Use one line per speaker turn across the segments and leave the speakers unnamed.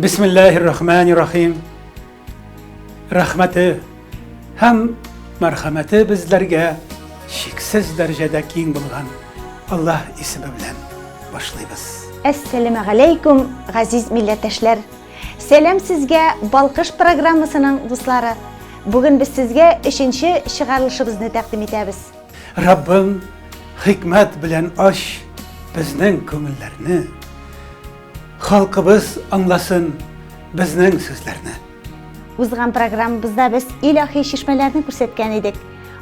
Бисмиллаһир рахманир рахим. Рәхмәте һәм мәрхәмәте безләргә чиксез дәрәҗәдә киң булган Аллаһ исеме белән башлыйбыз.
Әссәламегаләйкүм, газиз милләттәшләр! Сәлам сезгә Балкыш программасының дуслары! Бүген без сезгә өченче чыгарылышыбызны тәкъдим итәбез.
Раббым, хикмәт белән ач безнең күңелләрне. Халкыбыз аңласын безнең сүзләрне.
Узган программабызда без илаһи чишмәләрне күрсәткән идек.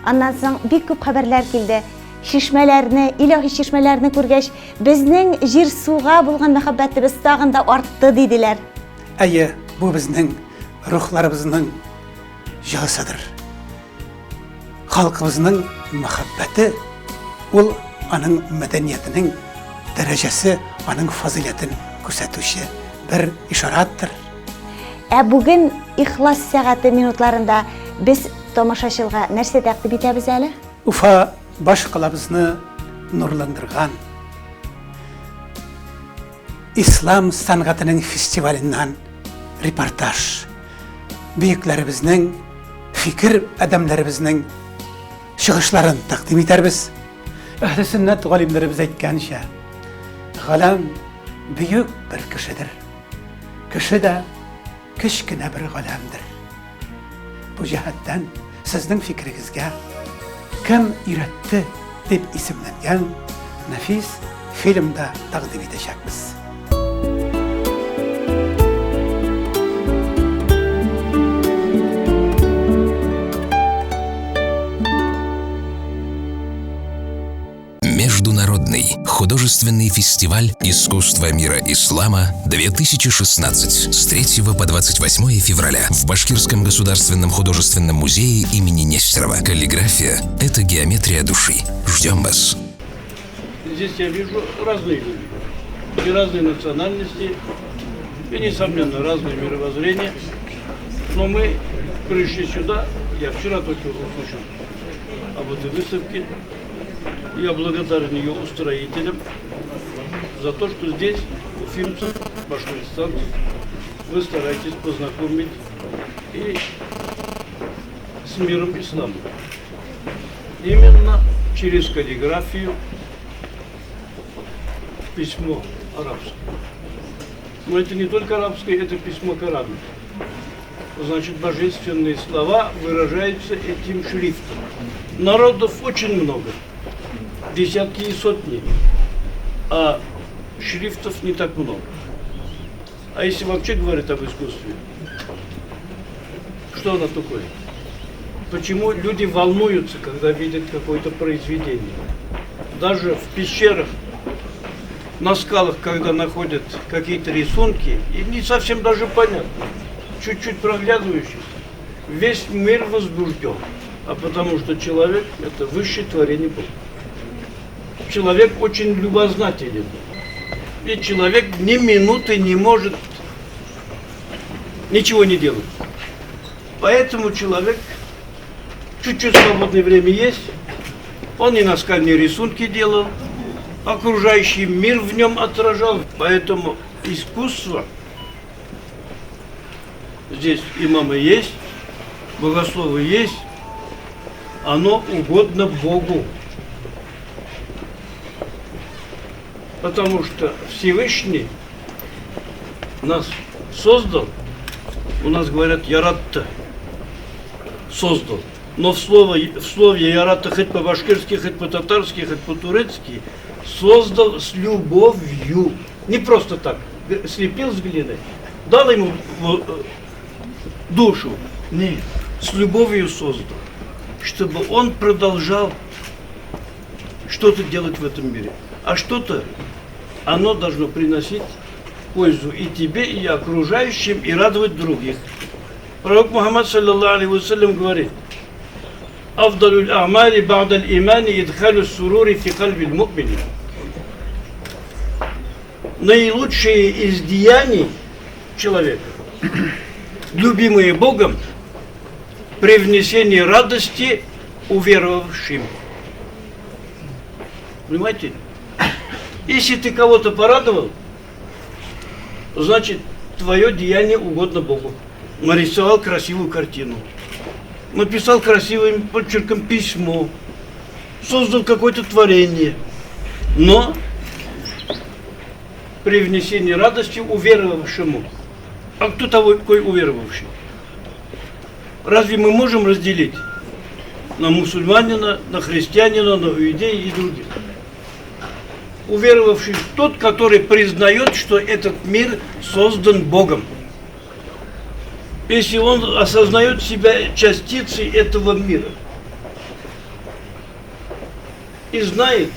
Аннан соң бик күп хәбәрләр килде. Чишмәләрне, илаһи чишмәләрне күргәч, безнең җир-суга булган мәхәббәтебез тагын да артты, диделәр.
Әйе, бу безнең рухларыбызның җылысыдыр. Халкыбызның мәхәббәте ул аның мәдәниятенең дәрәҗәсе, аның фазыйләтен күрсәтүче бер ишараттыр.
Ә бүген Ихлас сәгате минутларында без тамашачылга нәрсә тәкъдим итәбез әле?
Уфа баш калабызны нурландырган Ислам сәнгатенең фестиваленнән репортаж. Бөекләребезнең, фикер адәмнәребезнең чыгышларын тәкъдим итәрбез. Әһле сөннәт галимнәребез әйткәнчә, галәм бөек бер кешедер. Кеше дә кечкенә бер галәмдер. Бу җәһәттән сезнең фикерегезгә Кем өйрәтте дип исемләнгән нәфис фильм да тәкъдим итәчәкбез.
Международный художественный фестиваль искусства мира ислама 2016 с 3 по 28 февраля в Башкирском государственном художественном музее имени Нестерова. Каллиграфия – это геометрия души. Ждем вас.
Здесь я вижу разные люди, и разные национальности, и, несомненно, разные мировоззрения. Но мы пришли сюда, я вчера только услышал об этой выставке. Я благодарен ее устроителям за то, что здесь, уфимцев, башкортостанцев, вы стараетесь познакомить и с миром ислама. Именно через каллиграфию, письмо арабское. Но это не только арабское, это письмо Корана. Значит, божественные слова выражаются этим шрифтом. Народов очень много, десятки и сотни, а шрифтов не так много. А если вообще говорить об искусстве, что оно такое? Почему люди волнуются, когда видят какое-то произведение? Даже в пещерах, на скалах, когда находят какие-то рисунки, и не совсем даже понятно, чуть-чуть проглядывающиеся, весь мир возбужден. А потому что человек – это высшее творение Бога. Человек очень любознателен. И человек ни минуты не может ничего не делать. Поэтому человек, чуть-чуть свободное время есть, он и наскальные рисунки делал, окружающий мир в нем отражал. Поэтому искусство, здесь имамы есть, богословы есть, оно угодно Богу. Потому что Всевышний нас создал, у нас говорят яратты, создал. Но в слове яратты хоть по-башкирски, хоть по-татарски, хоть по-турецки, создал с любовью. Не просто так, слепил с глины, дал ему душу. Нет, с любовью создал, чтобы он продолжал что-то делать в этом мире. А что-то, оно должно приносить пользу и тебе, и окружающим, и радовать других. Пророк Мухаммад, саллаллаху алейхи вассалям, говорит: «Афдалюль а'мали ба'даль имани идхалю сурури фи кальбиль му'мини». Наилучшие из деяний человека, любимые Богом, привнесение радости уверовавшим. Понимаете? Если ты кого-то порадовал, значит, твое деяние угодно Богу. Нарисовал красивую картину, написал красивым почерком письмо, создал какое-то творение. Но при внесении радости уверовавшему. А кто такой уверовавший? Разве мы можем разделить на мусульманина, на христианина, на иудея и других? Уверовавший тот, который признает, что этот мир создан Богом. Если он осознает себя частицей этого мира и знает,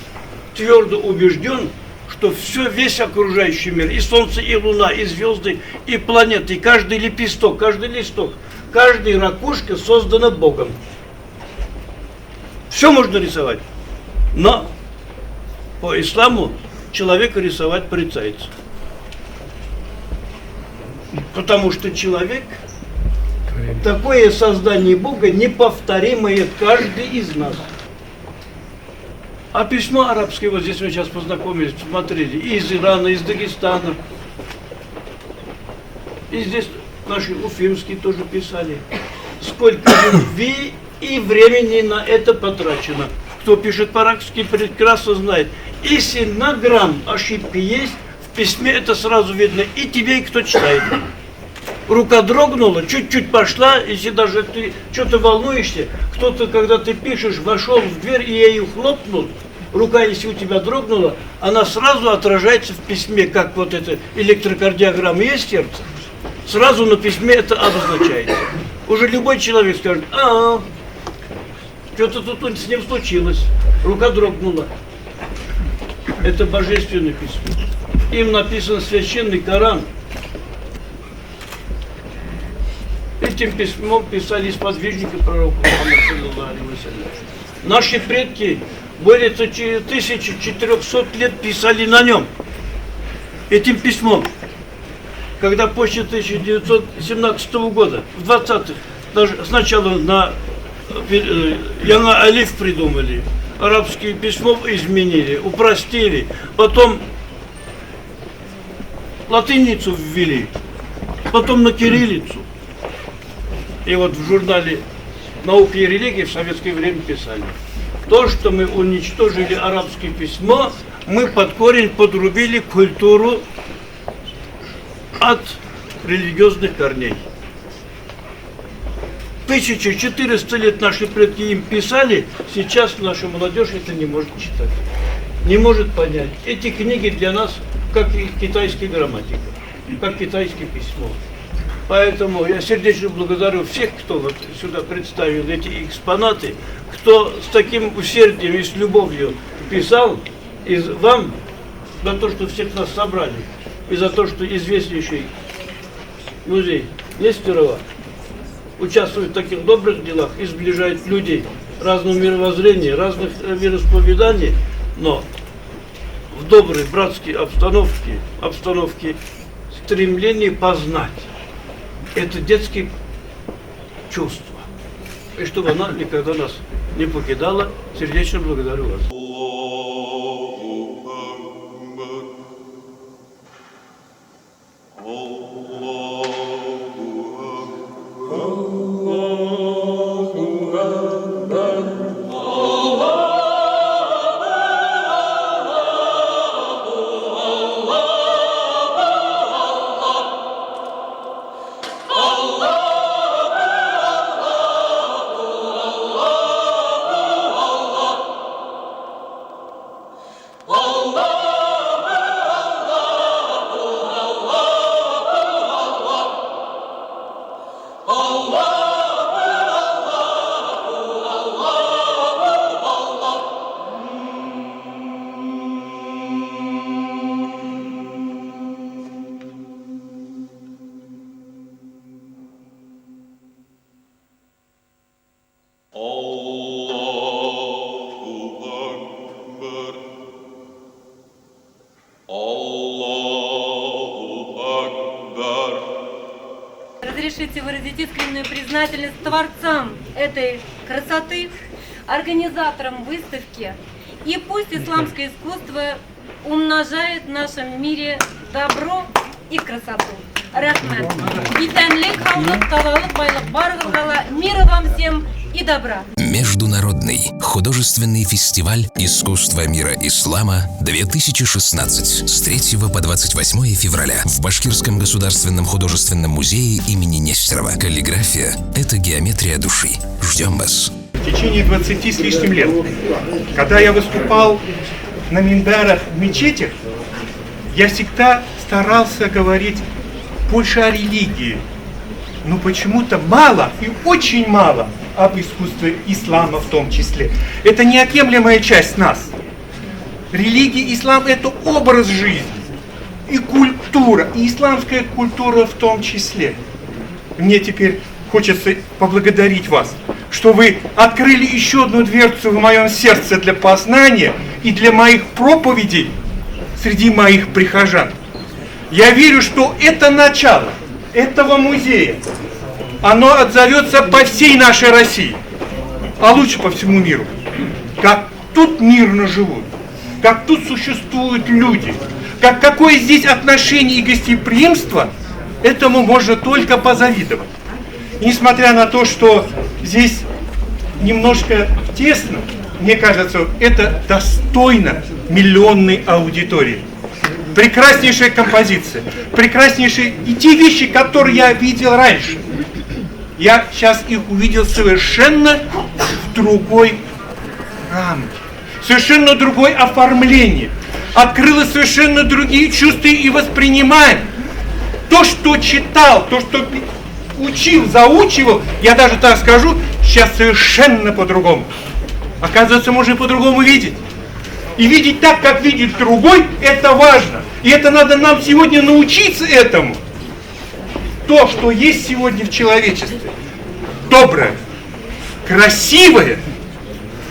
твердо убежден, что все, весь окружающий мир, и солнце, и луна, и звезды, и планеты, и каждый лепесток, каждый листок, каждая ракушка создана Богом. Все можно рисовать, но по исламу человека рисовать порицается. Потому что человек такое создание Бога, неповторимое каждый из нас. А письмо арабское, вот здесь мы сейчас познакомились, смотрели, и из Ирана, и из Дагестана. И здесь наши уфимские тоже писали. Сколько любви и времени на это потрачено. Кто пишет по-арабски, прекрасно знает. Если на грамм ошибки есть, в письме это сразу видно и тебе, и кто читает. Рука дрогнула, чуть-чуть пошла, если даже ты что-то волнуешься, кто-то, когда ты пишешь, вошел в дверь и ею хлопнул, рука, если у тебя дрогнула, она сразу отражается в письме, как вот это электрокардиограмма есть сердце, сразу на письме это обозначается. Уже любой человек скажет, что-то тут с ним случилось, рука дрогнула. Это божественное письмо. Им написан священный Коран. Этим письмом писали сподвижники пророка Мухаммада. Наши предки более 1400 лет писали на нем, этим письмом. Когда после 1917 года, в 20-х, даже сначала на Яна Алиф придумали, арабские письмо изменили, упростили, потом латиницу ввели, потом на кириллицу. И вот в журнале «Наука и религия» в советское время писали. То, что мы уничтожили арабское письмо, мы под корень подрубили культуру от религиозных корней. 1400 лет наши предки им писали, сейчас наша молодежь это не может читать, не может понять. Эти книги для нас как и китайская грамматика, как китайское письмо. Поэтому я сердечно благодарю всех, кто вот сюда представил эти экспонаты, кто с таким усердием и с любовью писал, и вам за то, что всех нас собрали, и за то, что известнейший музей Нестерова участвует в таких добрых делах и сближает людей разного мировоззрения, разных вероисповеданий, но в доброй братской обстановке, обстановке стремления познать. Это детские чувства. И чтобы она никогда нас не покидала, сердечно благодарю вас.
Разрешите выразить искреннюю признательность творцам этой красоты, организаторам выставки. И пусть исламское искусство умножает в нашем мире добро и красоту. Рәхмәт. Исәнлек, һаулык, тазалык, байлык барыгызга ла. Мира вам всем и добра.
Международный художественный фестиваль искусства мира ислама 2016 с 3 по 28 февраля в Башкирском государственном художественном музее имени Нестерова. Каллиграфия – это геометрия души. Ждем вас.
В течение 20 с лишним лет, когда я выступал на миндарах в мечетях, я всегда старался говорить больше о религии, но почему-то мало и очень мало об искусстве ислама в том числе. Это неотъемлемая часть нас. Религия, ислам – это образ жизни и культура, и исламская культура в том числе. Мне теперь хочется поблагодарить вас, что вы открыли еще одну дверцу в моем сердце для познания и для моих проповедей среди моих прихожан. Я верю, что это начало этого музея. Оно отзовется по всей нашей России, а лучше по всему миру. Как тут мирно живут, как тут существуют люди, какое здесь отношение и гостеприимство, этому можно только позавидовать. И несмотря на то, что здесь немножко тесно, мне кажется, это достойно миллионной аудитории. Прекраснейшая композиция, прекраснейшие и те вещи, которые я видел раньше. Я сейчас их увидел совершенно в другой рамке, совершенно другое оформление. Открыло совершенно другие чувства и воспринимание. То, что читал, то, что учил, заучивал, я даже так скажу, сейчас совершенно по-другому. Оказывается, можно и по-другому видеть. И видеть так, как видит другой, это важно. И это надо нам сегодня научиться этому. То, что есть сегодня в человечестве, доброе, красивое,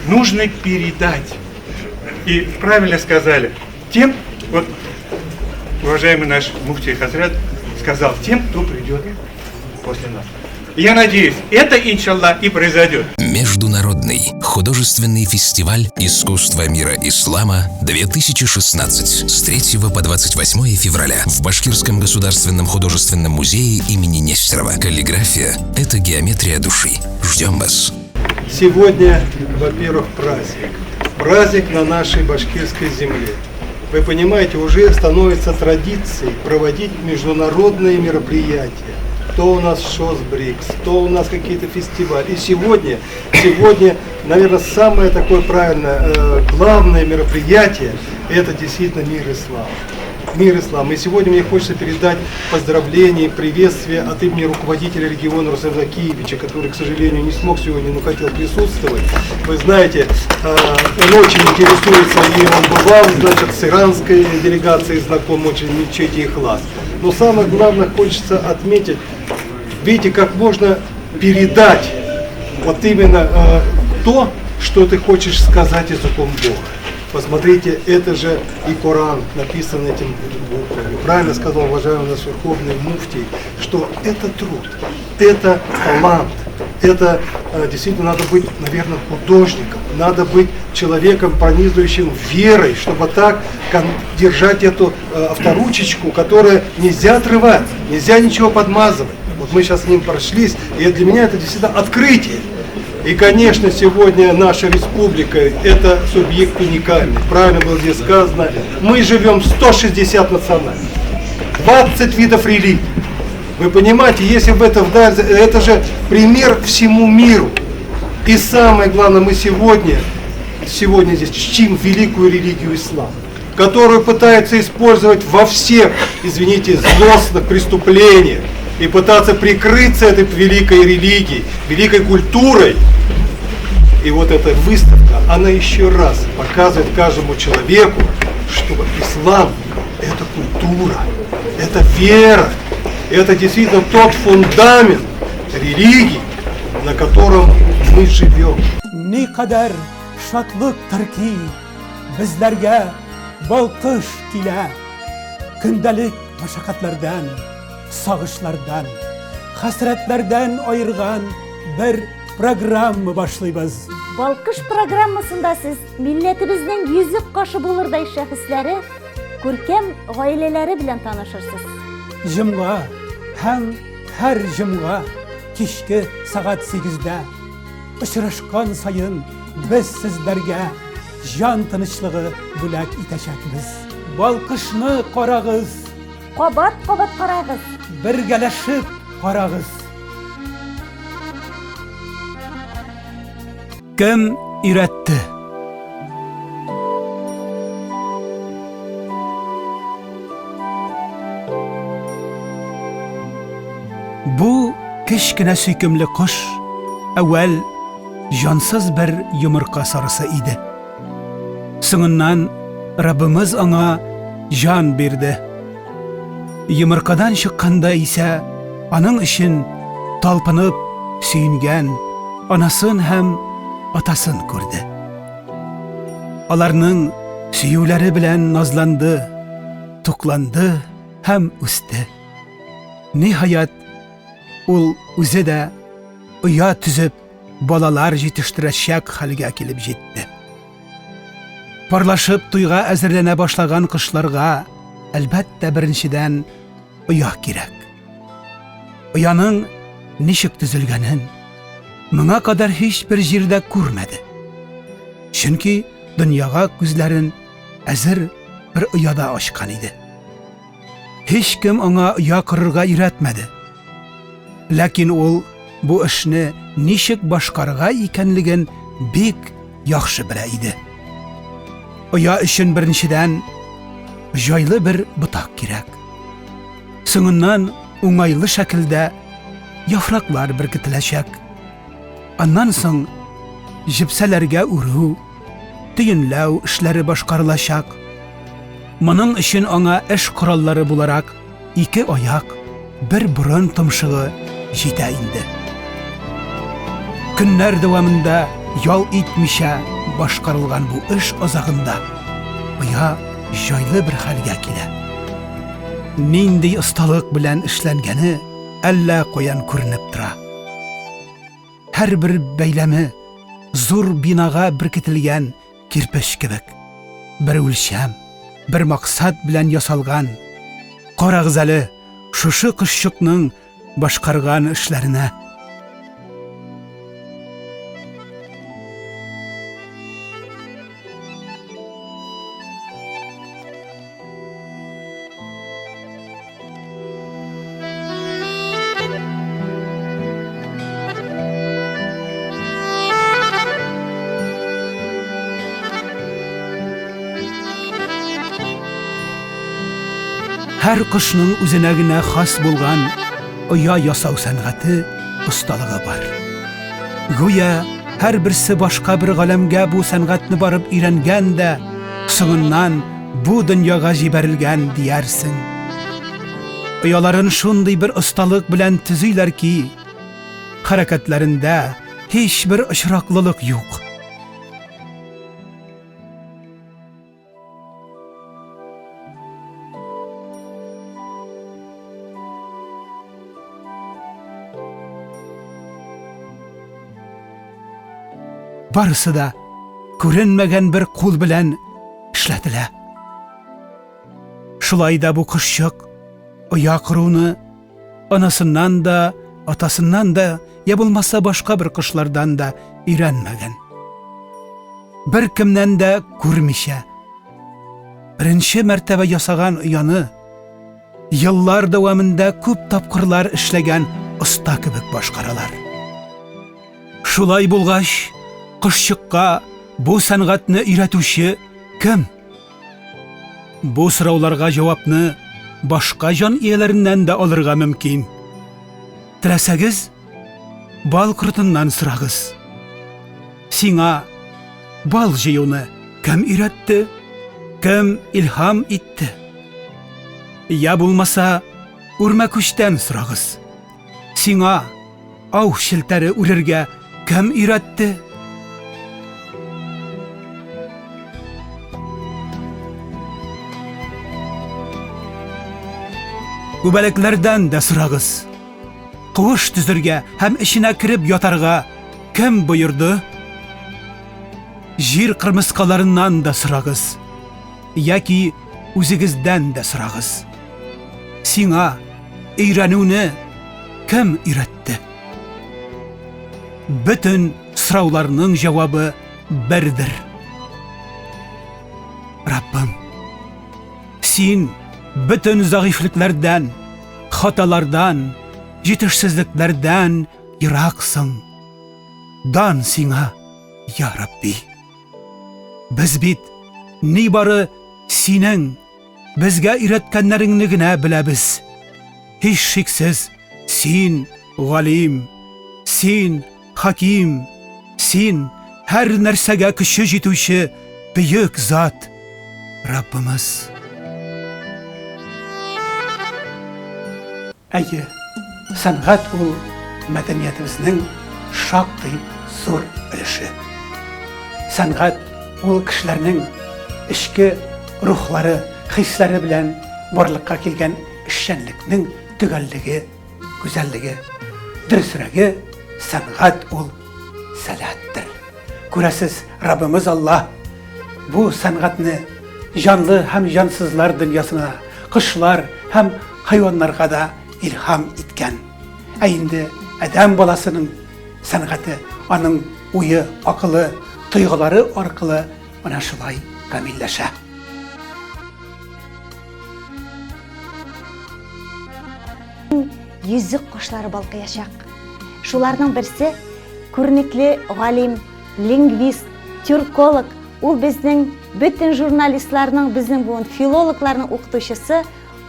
нужно передать. И правильно сказали, тем, вот уважаемый наш муфти Хазрат сказал, тем, кто придет после нас. Я надеюсь, это, иншаллах, и произойдет.
Международный художественный фестиваль искусства мира ислама 2016 с 3 по 28 февраля в Башкирском государственном художественном музее имени Нестерова. Каллиграфия – это геометрия души. Ждем вас.
Сегодня, во-первых, праздник. Праздник на нашей башкирской земле. Вы понимаете, уже становится традицией проводить международные мероприятия. То у нас ШОС БРИКС, то у нас какие-то фестивали. И сегодня, наверное, самое такое правильное, главное мероприятие – это действительно мир ислама. Мир ислама. И сегодня мне хочется передать поздравления и приветствия от имени руководителя региона Рустама Закиевича, который, к сожалению, не смог сегодня, но хотел присутствовать. Вы знаете, он очень интересуется, и он бывал, значит, с иранской делегацией знаком, очень мечети Ихлас. Но самое главное хочется отметить, видите, как можно передать вот именно то, что ты хочешь сказать языком Бога. Посмотрите, это же и Коран написан этим буквами. Правильно сказал уважаемый наш верховный муфтий, что это труд, это талант, это действительно надо быть, наверное, художником, надо быть человеком, пронизывающим верой, чтобы так держать эту авторучечку, которую нельзя отрывать, нельзя ничего подмазывать. Вот мы сейчас с ним прошлись, и для меня это действительно открытие. И, конечно, сегодня наша республика – это субъект уникальный. Правильно было здесь сказано. Мы живем 160 национальностей, 20 видов религий. Вы понимаете, если в это вдаться, это же пример всему миру. И самое главное, мы сегодня здесь чтим великую религию ислама, которую пытаются использовать во всех, извините, злостных преступлениях. И пытаться прикрыться этой великой религией, великой культурой. И вот эта выставка, она еще раз показывает каждому человеку, что ислам – это культура, это вера, это действительно тот фундамент религии, на котором мы живем.
Никадәр шатлыктыр ки, безләргә балкыш килә, көндәлек мәшәкатьләрдән, сагышлардан, хәсрәтләрдән аерган бер программа башлыйбыз.
Балкыш программасында сез милләтебезнең йөзек кашы булырдай шәхесләре, күркәм гаиләләре белән танышырсыз.
Җомга Һәм һәр җомга кичке сәгать сигездә очрашкан саен без сезләргә җан тынычлыгы бүләк итәчәкбез. Балкышны карагыз!
Кабат-кабат карагыз!
Бергәләшеп карагыз! Кем өйрәтте? Бу кечкенә сөйкемле кош әүвәл җансыз бер йомырка сарысы иде. Соңыннан Раббымыз аңа җан бирде. Йомыркадан чыкканда исә аның өчен талпынып сөенгән анасын һәм атасын күрде. Аларның сөюләре белән назланды, тукланды һәм үсте. Ниһаять, ул үзе дә оя төзеп, балалар җитештерәчәк хәлгә килеп җитте. Парлашып туйга әзерләнә башлаган кошларга, әлбәттә, беренчедән оя кирәк. Ояның ничек төзелгәнен моңа кадәр һичбер җирдә күрмәде. Чөнки дөньяга күзләрен әзер бер ояда ачкан иде. Һичкем аңа оя корырга өйрәтмәде. Ләкин ул бу эшне ничек башкарырга икәнлеген бик яхшы белә иде. Оя өчен беренчедән җайлы бер ботак кирәк. Соңыннан уңайлы шәкелдә яфраклар беркетеләчәк. Аннан соң җепсәләргә үрү, төенләү эшләре башкарылачак. Моның өчен аңа эш кораллары буларак ике аяк, бер борын томшыгы җитә инде. Көннәр дәвамында ял итмичә башкарылган бу эш азагында оя җайлы бер хәлгә килә. Нинди осталык белән эшләнгәне әллә каян күренеп тора. Һәрбер бәйләме зур бинага беркетелгән кирпеч кебек. Бер үлчәм, бер максат белән ясалган. Карагыз әле шушы кошчыкның башкарган эшләренә. Һәр кошның үзенә генә хас булган оя ясау сәнгате осталыгы бар. Гүя һәрберсе башка бер галәмгә бу сәнгатьне барып өйрәнгән дә, соңыннан бу дөньяга җибәрелгән диярсең. Ояларын шундый бер осталык белән төзиләр ки, хәрәкәтләрендә һичбер очраклылык юк. Барысы да күренмәгән бер кул белән эшләтелә. Шулай да бу кошчык оя коруны анасыннан да, атасыннан да, я булмаса башка бер кошлардан да өйрәнмәгән. Бер кемнән дә күрмичә, беренче мәртәбә ясаган ояны еллар дәвамында күп тапкырлар эшләгән оста кебек башкаралар. Шулай булгач, кошчыкка бу сәнгатьне өйрәтүче кем? Бу сорауларга җавапны башка җан ияләреннән дә алырга мөмкин. Теләсәгез, бал кортыннан сорагыз. Сиңа бал җыюны кем өйрәтте? Кем илһам итте? Я булмаса, үрмәкүчтән сорагыз. Сиңа ау челтәре үрергә кем өйрәтте? Күбәләкләрдән дә сорагыз. Куыш төзергә һәм эченә кереп ятарга кем боерды? Җир кырмыскаларыннан да сорагыз. Яки үзегездән дә сорагыз. Сиңа. өйрәнүне кем өйрәтте? Бөтен сорауларның җавабы бердер. Раббым, син бөтен зәгыйфьлекләрдән, хаталардан, җитешсезлекләрдән ераксың. Дан сиңа, я Рабби. Без бит нибары синең безгә өйрәткәннәреңне генә беләбез. Һичшиксез, син галим, син хаким, син һәр нәрсәгә көче җитүче бөек зат, Раббымыз. Әйе, сәнгать ул мәдәниятебезнең шактый зур өлеше. Сәнгать ул кешеләрнең эчке рухлары, хисләре белән барлыкка килгән эшчәнлекнең төгәллеге, гүзәллеге. Дөресрәге, сәнгать ул сәләттер. Күрәсез, Раббымыз Аллаһ бу сәнгатьне җанлы һәм җансызлар дөньясына, кошлар һәм хайваннарга да илһам иткән. Ә инде адәм баласының сәнгате аның уе, акылы, тойгылары аркылы менә шулай камилләшә.
Йөзек кошлары балкыячак. Шуларның берсе күренекле галим, лингвист, тюрколог, ул безнең бөтен журналистларның, безнең буын филологларның укытучысы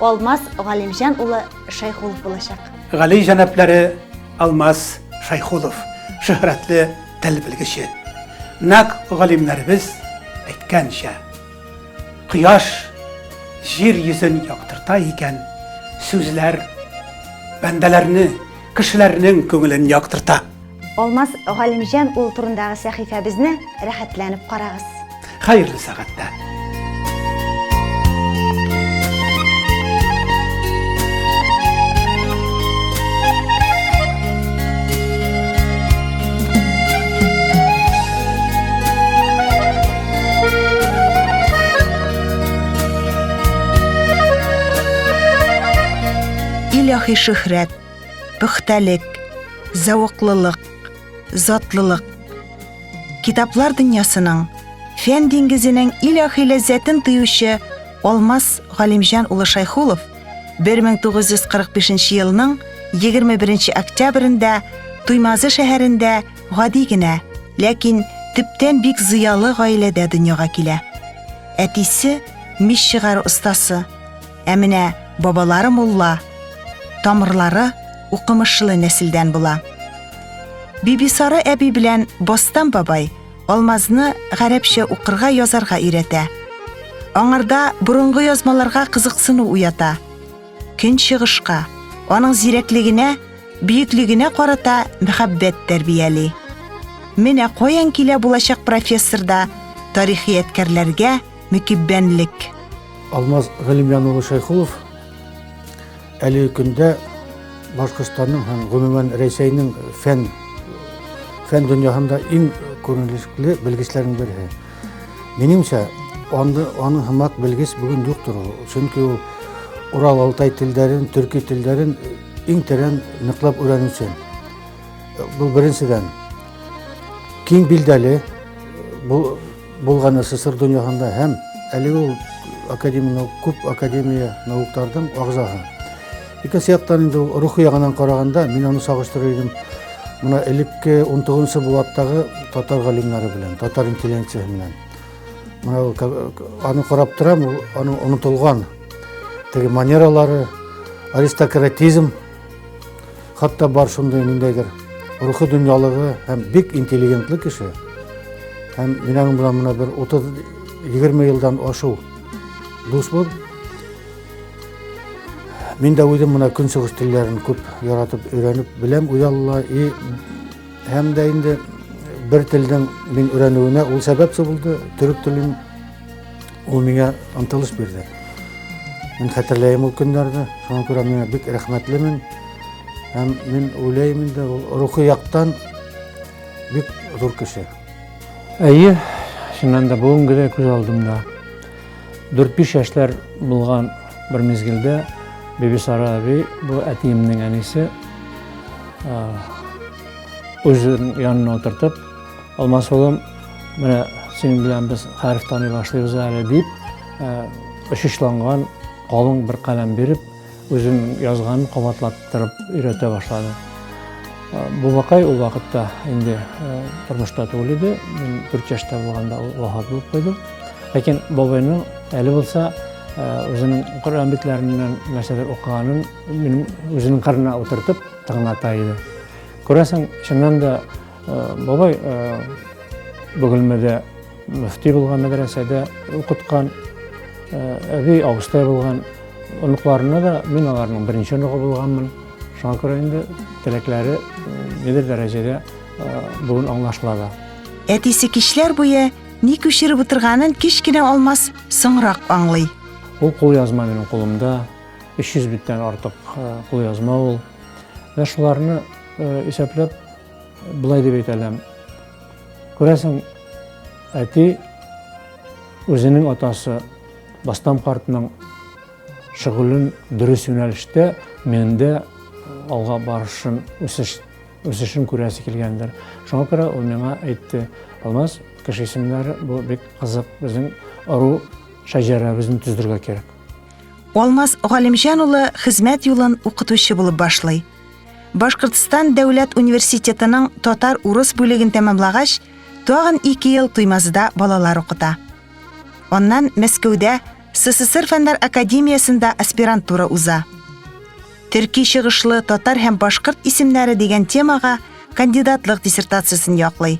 Алмаз Галимҗан улы Шәйхулов булачак.
Гали җәнаплары Алмаз Шәйхулов, шөһрәтле тел белгече. Нәкъ галимнәребез әйткәнчә, Кояш җир йөзен яктырта икән, сүзләр бәндәләрне, кешеләрнең күңелен яктырта.
Алмаз Галимҗан улы турындагы сәхифәбезне рәхәтләнеп карагыз.
Хәерле сәгатьтә!
Илаһи шөһрәт, пөхтәлек, зәвыклылык, затлылык. Китаплар дөньясының, фән диңгезенең илаһи ләззәтен тоючы Алмаз Галимҗан улы Шайхулов 1945 елның 21 октябрендә Туймазы шәһәрендә гади генә, ләкин төптән бик зыялы гаиләдә дөньяга килә. Әтисе мич чыгару остасы, ә менә бабалары мулла, тамырлары укымышлы нәселдән була. Бибисара әби белән Бастан бабай Алмазны гарәпчә укырга, язарга өйрәтә. Аңарда борынгы язмаларга кызыксыну уята. Көнчыгышка, аның зирәклегенә, бөеклегенә карата мәхәббәт тәрбияли. Менә каян килә булачак профессорда тарихи ядкәрләргә мөкиббәнлек.
Алмаз Галимҗан улы Шәйхулов әлеге көндә Башкортстанның һәм гомумән Рәсәйнең фән фән дөньясында иң күренекле белгечләрнең берсе. Минемчә, анда аның һымак белгеч бүген юктыр ул. Чөнки ул Урал Алтай телдәрен, төрки телдәрен иң тирән ныклап өйрәнүче. Бу беренчедән. Киң билдәле бу булган СССР дөньясында һәм әлеге ул академия күп академия науктарның агзаһы. Икенче яктан инде ул рухи ягынан караганда мин аны чагыштырыр идем. Менә элекке 19 булаттагы татар галимнәре белән, татар интеллигенциясе белән. Менә ул аны карап торам, ул аның онытылган теге манералары, аристократизм Хатта бар шундый ниндәйдер рухи дөньялыгы һәм бик интеллигентлы кеше. Һәм мин аның белән менә бер 30-20 елдан ашу дусбыз. Мин дә үзем менә көнчыгыш телләрен күп яратып өйрәнеп беләм уялла и һәм дә инде бер телнең мин өйрәнүенә ул сәбәпче булды. Төрек телен ул миңа омтылыш бирде. Мин хәтерләйм ул көннәрне. Шуңа күрә миңа бик рәхмәтлемен. Һәм мин уйлыйм инде, ул рухи яктан бик зур кеше.
Әйе, чыннан да бүгенге дә күз алдымда. 4-5 яшьләр булган бер мизгелдә Бибисара әби, бу әтиемнең әнисе, үзенең янына утыртып, Алмаз улым, менә синең белән без хәреф таный башлыйбыз әле дип, очышланган калын бер каләм биреп, үзем язганын кабатлаттырып өйрәтә башлады. Бабакай ул вакытта инде тормышта түгел иде. Мин 4 яшьтә булганда ул вафат булып куйды. Ләкин бабайның әле булса үзенең Коръән битләреннән нәрсәдер укыганын минем үзенең кырына утыртып тыңлата иде. Күрәсең, чыннан да бабай Бөгелмәдә мөфти булган мәдрәсәдә укыткан, әби абыстай булган оныкларына да мин аларның беренче оныгы булганмын. Шуңа күрә инде теләкләре нидер дәрәҗәдә бүген аңлашыла да.
Әтисе кичләр буе ни күчереп утырганын кечкенә Алмаз соңрак аңлый.
Ул кулъязма минем кулымда, 300 биттән артык кулъязма ул. Менә шуларны исәпләп, болай дип әйтә алам. Күрәсең, әти үзенең атасы Бастам картның шөгылен дөрес юнәлештә миндә алга барышын, үсеш, үсешен күрәсе килгәндер. Шуңа күрә ул миңа әйтте, Алмаз, кеше исемнәре бу бик кызык, безнең ыру шәҗәрәбезне төзергә кирәк.
Алмаз Галимҗан улы хезмәт юлын укытучы булып башлый. Башкортстан дәүләт университетының татар-урыс бүлеген тәмамлагач, тагын ике ел Туймазыда балалар укыта. Аннан Мәскәүдә СССР Фәннәр академиясендә аспирантура уза. Төрки чыгышлы татар һәм башкорт исемнәре дигән темага кандидатлык диссертациясен яклый.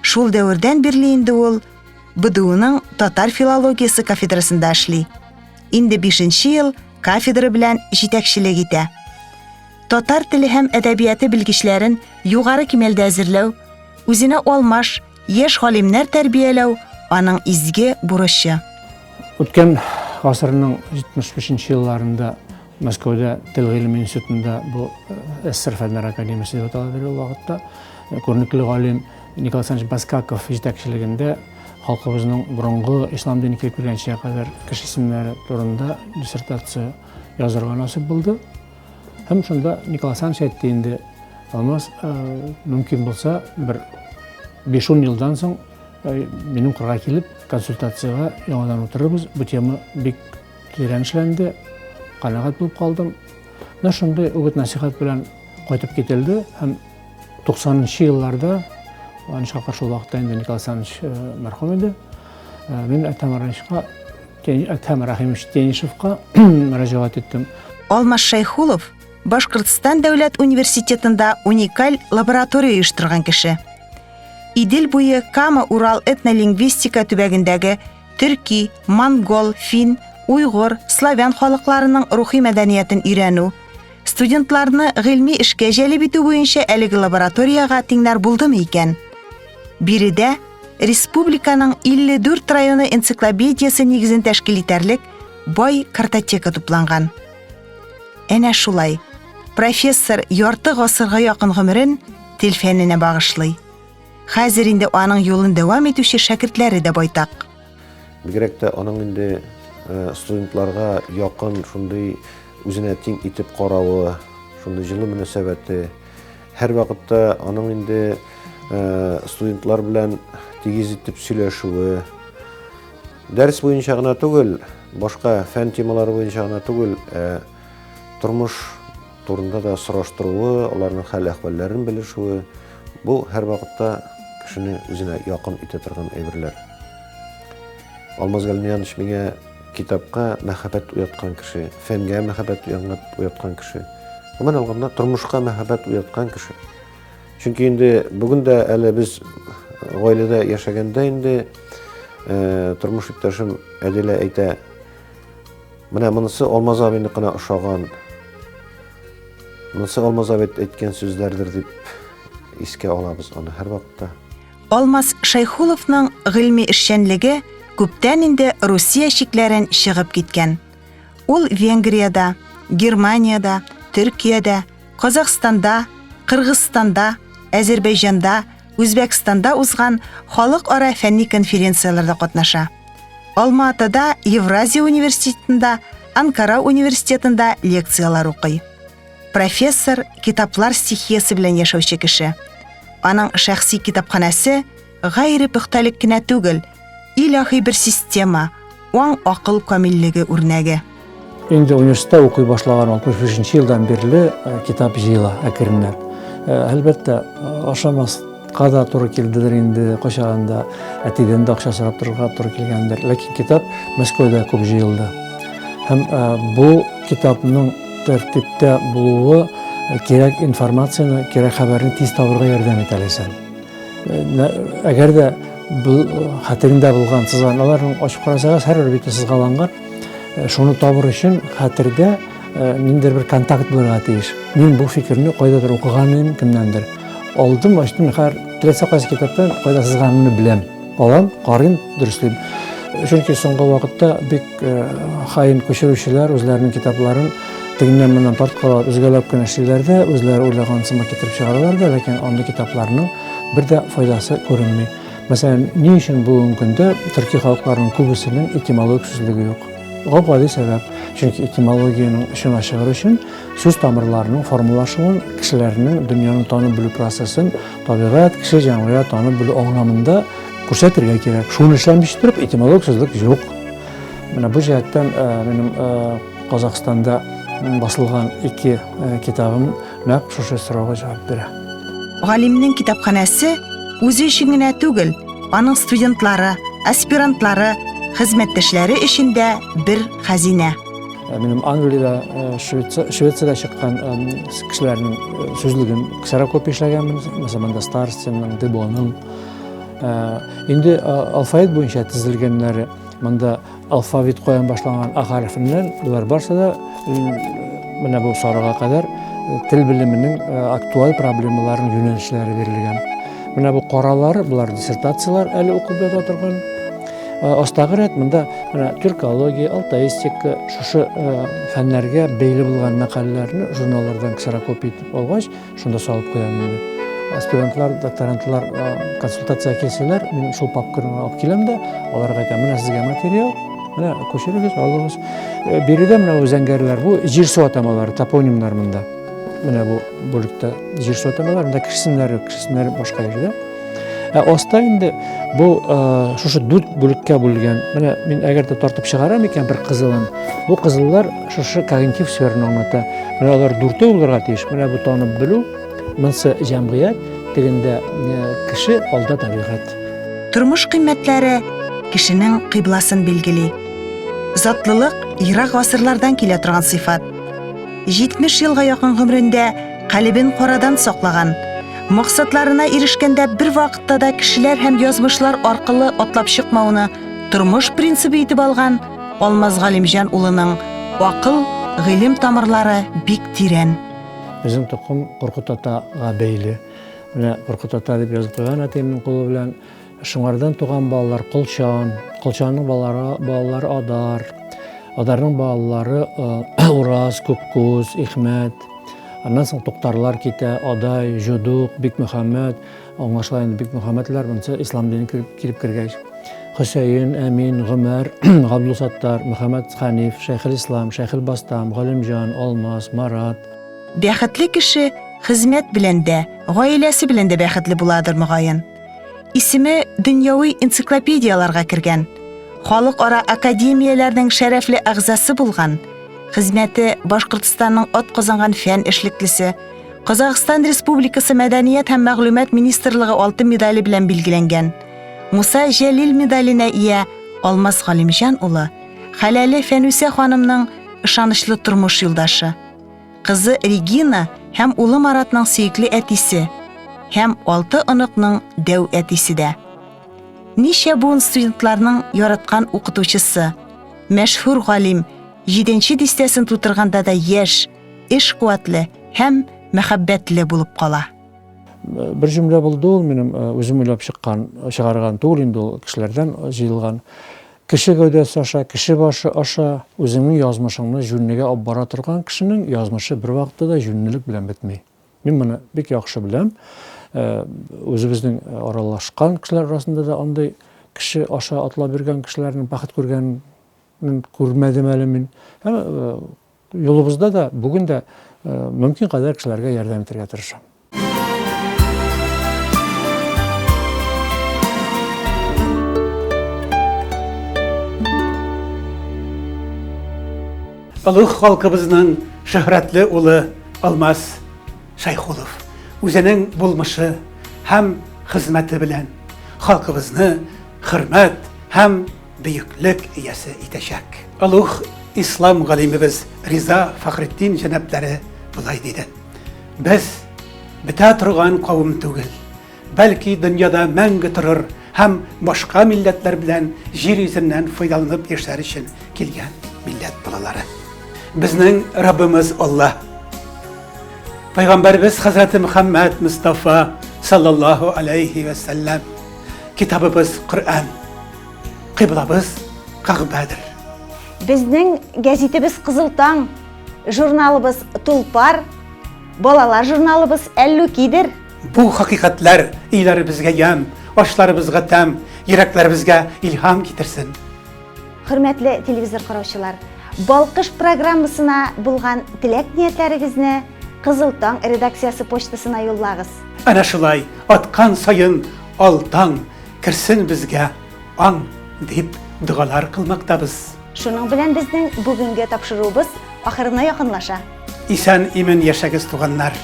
Шул дәвердән бирле инде ул БДУның татар филологиясе кафедрасында эшли. Инде бишенче ел кафедра белән җитәкчелек итә. Татар теле һәм әдәбияты белгечләрен югары кимәлдә әзерләү, үзенә алмаш, яшь галимнәр тәрбияләү аның изге бурычы.
Үткән гасырның 75 нче елларында Мәскәүдә тел гыйлеме институтында бу э, СССР фәннәр академиясе дип атала бирде ул вакытта күренекле галим Николай Александрович Баскаков җитәкчелегендә халкыбызның борынгы ислам дине килеп кергәнчегә кадәр кеше исемнәре турында диссертация язырга насыйп булды. Һәм шунда Николай Александрович әйтте инде, Алмаз, э, мөмкин булса, бер 5-10 елдан соң э, минем кырга килеп, консультациягә яңадан утырырбыз. Бу тема бик тирән эшләнде, канәгать булып калдым. Менә шундый үгет-нәсихәт белән кайтып кителде һәм 90 нчы елларда, Анышка каршы ул вакытта инде Николай Александрович э, мәрхүм иде. Э, мин Әтһәм Рахимовичка, Әтһәм Рахимович Тенишевка мөрәҗәгать иттем.
Алмаз Шәйхулов Башкортстан дәүләт университетында уникаль лаборатория оештырган кеше. Идел буе Кама-Урал этнолингвистика төбәгендәге төрки, монгол, фин, уйгыр, славян халыкларының рухи мәдәниятен өйрәнү, Студентларны гыйльми эшкә җәлеп итү буенча әлеге лабораториягә тиңнәр булдымы икән? Биредә республиканың 54 районы энциклопедиясе нигезен тәшкил итәрлек бай картотека тупланган. Әнә шулай, профессор ярты гасырга якын гомерен тел фәненә багышлый. Хәзер инде аның юлын дәвам итүче шәкертләре дә байтак.
Бигрәк тә аның инде э, студентларга якын шундый үзенә тиң итеп каравы, шундый җылы мөнәсәбәте, һәрвакытта аның инде э, студентлар белән тигез итеп сөйләшүе, дәрес буенча гына түгел, башка фән темалары буенча гына түгел, ә тормыш турында да сораштыруы, аларның хәл-әхвәлләрен белешүе, бу һәрвакытта кешене үзенә якын итә торган әйберләр. Алмаз Галимьянович миңа китапка мәхәббәт уяткан кеше, фәнгә мәхәббәт уяткан кеше. Гомумән алганда, тормышка мәхәббәт уяткан кеше. Чөнки инде бүген дә әле без гаиләдә яшәгәндә инде э, тормыш иптәшем Әдилә әйтә, менә монысы Алмаз абыйныкына ошаган. Монысы Алмаз абый әйткән сүзләрдер дип искә алабыз аны һәрвакытта.
Алмаз Шәйхуловның гыйльми эшчәнлеге күптән инде Русия чикләрен чыгып киткән. Ул Венгриядә, Германиядә, Төркиядә, Казахстанда, Кыргызстанда, Әзербәйҗанда, Үзбәкстанда узган халыкара фәнни конференцияләрдә катнаша. Алма-Атада Евразия университетында
Анкара университетында лекцияләр укый. Профессор китаплар стихиясе белән яшәүче кеше. Аның шәхси китапханәсе гайре пөхтәлек кенә түгел, илаһи бер система, аң-акыл камиллеге үрнәге.
Инде университетта укый башлаган 65 нче елдан бирле э, китап җыела әкренләп. Э, әлбәттә, э, ашамаска да туры килдедер инде, кайчагында әтидән дә акча сорап торырга туры килгәндер. Ләкин китап Мәскәүдә күп җыелды. Һәм бу китапның тәртиптә булуы кирәк информацияне, кирәк хәбәрне тиз табырга ярдәм итә ләсән. Әгәр дә хәтерендә булган сызган, аларның ачып карасагыз, һәрбер бите сызгаланган. Шуны табыр өчен хәтердә ниндидер бер контакт булырга тиеш. Мин бу фикерне кайдадыр укыган идем, кемнәндер. Алдым, ачтым, хәер, теләсә кайсы китаптан кайда сызганымны беләм. Алам, карыйм, дөреслим. Чөнки соңгы вакытта бик хаин күчерүчеләр үзләренең китапларын тегеннән-моннан тарткалап, өзгәләп кенә эшлиләр дә, үзләре уйлаган сыман китереп чыгаралар да, ләкин андый китапларның бер дә файдасы күренми. Мәсәлән, ни өчен бүгенге көндә төрки халыкларның күбесенең этимологик сүзлеге юк? Гап-гади сәбәп, чөнки этимологиянең очына чыгыр өчен сүз тамырларының формалашуын, кешеләрнең дөньяны танып белү процессын табигать, кеше, җәмгыять танып белү аңламында күрсәтергә кирәк. Шуны эшләмичә торып, этимологик сүзлек юк. Менә бу җәһәттән э, минем э, Казахстанда басылган ике э, китабым нәкъ шушы сорауга җавап бирә.
Галимнең китапханәсе үзе өчен генә түгел, аның студентлары, аспирантлары, хезмәттәшләре өчен дә бер хәзинә.
Э, минем Англиядә, э, Швециядә чыккан э, кешеләрнең сүзлеген ксерокопия эшләгәнмен, мәсәлән, монда Старостинның, Дебоның. Инде алфавит буенча тезелгәннәре монда Алфавит каян башланган А хәрефеннән, болар барсы да менә бу сарыга кадәр тел белеменең актуаль проблемаларының юнәлешләре бирелгән. Менә бу каралар, болар диссертацияләр әле укып ята торган. Астагы рәт монда менә тюркология, алтаистика, шушы фәннәргә бәйле булган мәкаләләрне журналлардан ксерокопия итеп алгач, Шунда салып куям инде. Аспирантлар, докторантлар консультациягә килсәләр, мин шул папканы алып киләм дә, аларга әйтәм, менә сезгә материал, менә күчерегез, алыгыз. Биредә менә бу зәңгәрләр, бу җир-су атамалары, топонимнар монда. Менә бу бүлектә җир-су атамалары, монда кеше исемнәре, кеше исемнәре башка җирдә. Ә аста инде бу шушы дүрт бүлеккә бүлгән. Менә мин әгәр дә тартып чыгарам икән бер кызылын, бу кызыллар шушы когнитив сфераны аңлата. Менә алар дүртәү булырга тиеш. Менә бу танып белү, монысы җәмгыять, тегендә кеше, алда табигать.
Тормыш кыйммәтләре кешенең кыйбласын билгели. Затлылык ерак гасырлардан килә торган сыйфат. 70 елга якын гомерендә калебен карадан саклаган, максатларына ирешкәндә бервакытта да кешеләр һәм язмышлар аркылы атлап чыкмауны тормыш принцибы итеп алган Алмаз Галимҗан улының акыл, гыйлем тамырлары бик тирән.
Безнең токым Куркыт атага бәйле. Менә Куркыт ата дип язып куйган әтиемнең кулы белән. Шуңардан туган балалар Колчан, Колчанның балалары, балалары Адар, Адарның балалары Ураз, Күккүз, Ихмәт. Аннан соң Туктарлар китә, Адай, Җудук, Бикмөхәммәт. Аңлашыла инде Бикмөхәммәтләр, монысы ислам дине килеп кергәч. Хөсәен, Әмин, Гомәр, Габдулсаттар, Мөхәммәт Хәниф, Шәйхелислам, Шәйхелбастам, Галимҗан, Алмаз, Марат.
Бәхетле кеше хезмәт белән дә, гаиләсе белән дә бәхетле буладыр, мөгаен. Исеме дөньяви энциклопедияләргә кергән, халыкара академияләрнең шәрәфле әгъзасы булган, хезмәте Башкортстанның атказанган фән эшлеклесе, Казахстан Республикасы Мәдәният һәм мәгълүмат министрлыгы алтын медале белән билгеләнгән. Муса Җәлил медаленә ия Алмаз Галимҗан улы, хәләле Фәнүсә ханымның ышанычлы тормыш юлдашы. Кызы Регина һәм улы Маратның сөекле әтисе һәм алты оныкның дәү әтисе дә. Ничә буын студентларның яраткан укытучысы, мәшһүр галим, җиденче дистәсен тутырганда да яшь, эш куәтле һәм мәхәббәтле булып кала.
Бер җөмлә булды ул минем үзем уйлап чыккан, чыгарган түгел инде ул, кешеләрдән җыелган. Кеше гәүдәсе аша, кеше башы аша үзеңнең язмышыңны җүнлегә алып бара торган кешенең язмышы бервакытта да җүнлелек белән бетми. Мин моны бик яхшы беләм. Үзебезнең аралашкан кешеләр арасында да андый кеше аша атлап йөргән кешеләрнең бәхет күргәнен.
күрмәдем әле мин. Һәм юлыбызда да бүген дә мөмкин кадәр кешеләргә ярдәм итәргә тырышам.
Олуг халкыбызның шөһрәтле улы Алмаз Шәйхулов үзенең булмышы һәм хезмәте белән халкыбызны хөрмәт һәм бөеклек иясе итәчәк. Олуг ислам галимебез Риза Фәхретдин җәнәпләре болай диде. Без бетә торган кавым түгел, бәлки дөньяда мәңге торыр һәм башка милләтләр белән җир йөзеннән файдаланып яшәр өчен килгән милләт балалары. Безнең Раббымыз Аллаһ. Пайгамбәрбез хәзрәте Мөхәммәд Мустафа саллаллаһу алейхи вә сәлләм. Китабыбыз Коръән. Кыйблабыз Кәгъбәдер.
Безнең гәзитебез Кызыл таң, журналыбыз Тулпар, балалар журналыбыз Әллүкидер.
Бу хакыйкатьләр өйләребезгә ямь, ашларыбызга тәм, йөрәкләребезгә илһам китерсен.
Хөрмәтле телевизор караучылар, Балкыш программасына булган теләк-ниятләрегезне Кызыл таң редакциясе почтасына юллагыз.
Әнә шулай аткан саен ал таң, керсен безгә аң, дип догалар кылмактабыз.
Шуның белән безнең бүгенге тапшыруыбыз ахырына якынлаша.
Исән-имин яшәгез, туганнар!